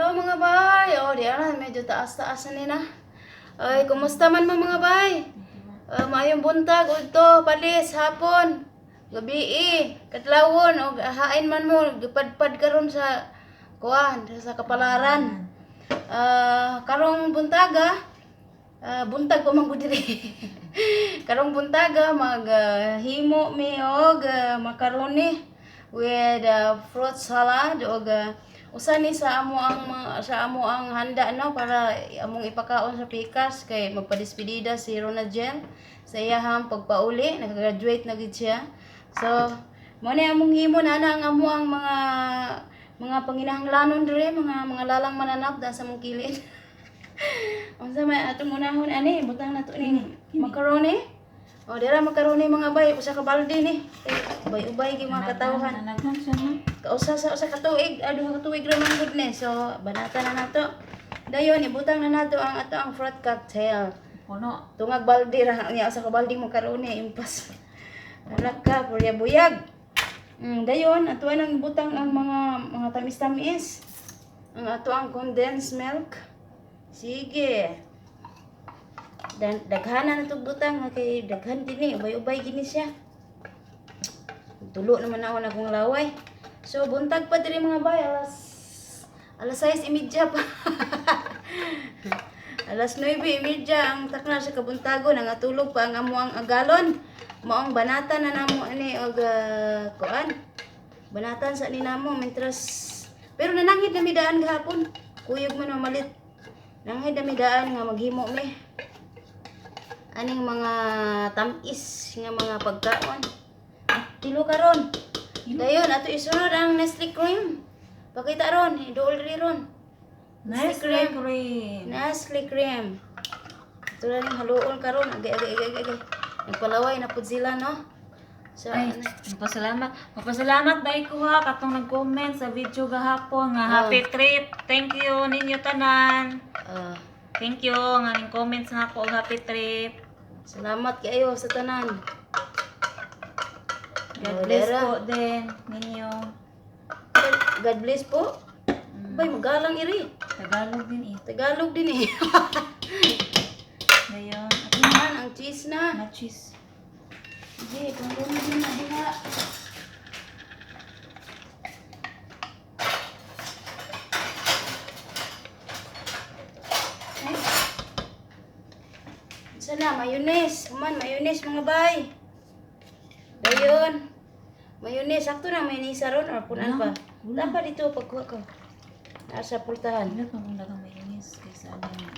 Hello, mga bay. Oh, di ara medyo taas-taas na nina. Ay, kumusta man mo, mga bay? Maayong buntag udto, palis hapon. Gabi, kadlawon og hain man mo gipadpad karon sa kuan sa kapalaran. Karong buntaga, buntag pa man ko diri. Karong buntaga mag himo mi og macaroni with fruit salad og usa ni sa amo ang sa amo ang handa, no, para among ipakaon sa pikas kay magpadispedida si Rona Jel sa iyahang pagpauli, nakagraduate na gid siya. So mo ni among himo na ang amo ang mga panginahanglanon diri, mga lalang mananap da sa among kilid. Unsa may atong unahon ani, butang nato ning macaroni. O, dira macaroni, mga bay, usa ka balde ni. Kay ubay-ubay gyud mga katawhan. Nalaghan siya na. Kausa sa usa ka tuig, duha ka tuig ra man gud ni. So banata na nato. Dayon ibutang na nato ang ato ang fruit cocktail. Puno. Tungag balde ra niya, usa ka balde macaroni impas. Alak ka, purya buyag. Dayon ato nang ibutang ang mga tamis-tamis. Ang ato ang condensed milk. Sige. Dan daghanan na itong butang nga kay daghan din eh, ubay-ubay gini siya. Tulo naman ako na akong laway. So buntag pa diri, mga bay, alas 6:30 pa. Alas 9:30 ang takna sa kabuntago, nangatulog pa ang amo ang agalon. Maong banata na namo ani og kuan. Banatan sa ni namo mentras pero nananghid na mi daan gahapon. Kuyog man mamalit. Nanghid na mi daan nga maghimo mi aning mga tamis nga mga pagkaon. Tilo karon. Dayon ato isunod ang Nestle cream. Pakita ron, iduol diri ron. Nice cream. Cream. Nestle cream. Ito na ning haluon karon. Agay, agay, agay, agay. Nagpalaway na pud sila, no? So, Ay, ano? magpasalamat. Magpasalamat dahil ko ha katong nag-comment sa video gahapon nga happy trip. Thank you ninyo tanan. Thank you nga ning comments nga ako og happy trip. Salamat kayo sa tanan. God Oh, bless Dera. po din ninyo. God bless po. Bay, magalang iri. Tagalog din eh. Tagalog din eh. Dayon, at Man, ang cheese na. na cheese. Sige, kung din na diha. Ay. Isa na, mayonnaise. Human, mayonnaise, mga bay. Dayon. Mayonnaise, sakto na mayonnaise ron or punan pa. Kulang. Dapat dito pagkuha ko. Nasa pultahan. Wala pa mong lagang mayonnaise kaysa ano yung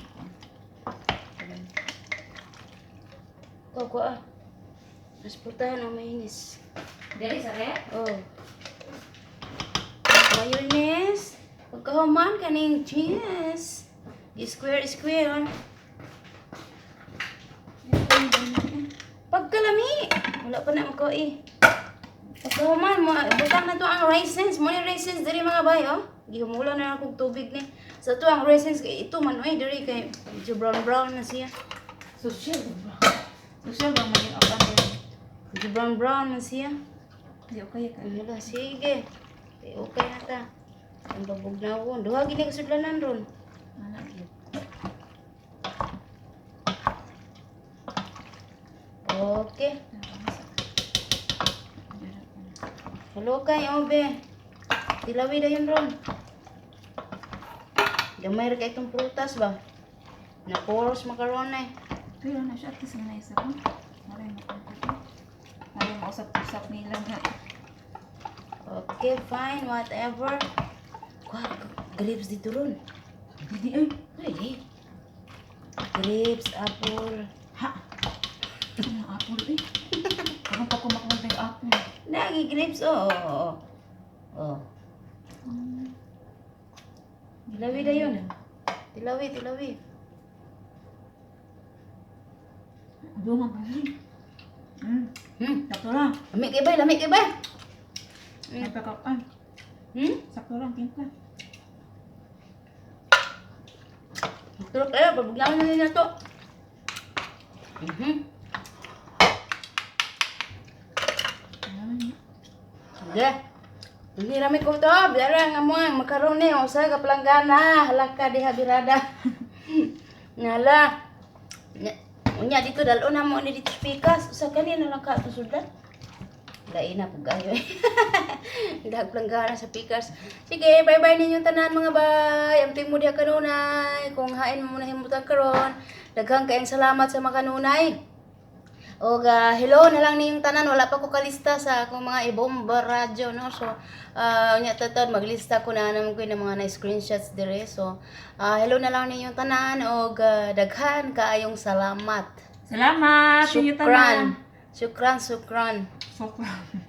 Kuha, kuha. Nasa pultahan ang mayonnaise. Dili sa re? Oh. Mayonnaise. Pagkahuman kaning cheese. Square square. Pagkalami. Wala pa na mako eh. Pagkahuman mo butang na to ang raisins. Mo ni raisins diri, mga bay, oh. Gihumula na akong tubig ni. Sa to ang raisins kay ito man oy diri kay medyo brown brown na siya. Social ba? Social ba man yung apan din? Medyo brown brown man siya. Di okay ka. Ano la, sige. Okay, okay na ta. Ang babugnawon. Duha gini kasudlanan ron. Ana gyud. Okay. Hello kay obe. Tilawi dayon ron. Gamay ra kay itong prutas ba? Na poros macaroni. Pero na siya at least na isa ko. Maray mo ko. Maray mo usap-usap nila nga. Okay, fine, whatever. Kuha, grapes dito ron. Hindi ay. Ay, eh. Grapes, apple. Ha. Ano apple eh? Karon pa ko makuha yung apple. Nagi grapes, oo. Oh, oh, oh. Tilawi dayon. Tilawi, tilawi. Dungan pa ni. Sakto lang. Lami kay bay, lami kay bay. Ay pa ay. Sakto lang timpla. Tulok kayo, pabugnawan na nila to. Sige. Hindi rami ko to, biyara nga mo ang macaroni o sa ka palanggana, halaka diha birada. Ngala. Unya dito dalon na mo ni dito pikas, usa kanina lang ka tusudlan. Lain na pug ayo. Dag palanggana sa pikas. Sige, bye-bye ninyong tanan, mga bay. Amting mo diha kanunay. Kung hain mo na himutan karon, daghang kaayong salamat sa mga kanunay. Og hello na lang ninyong tanan. Wala pa ko kalista sa akong mga ibomba radyo, no. So unya tatad maglista ko na naman ko yung mga na screenshots dire. So hello na lang ninyong tanan og daghan kaayong salamat. Salamat inyo Shukran. tanan. Shukran, shukran. Shukran.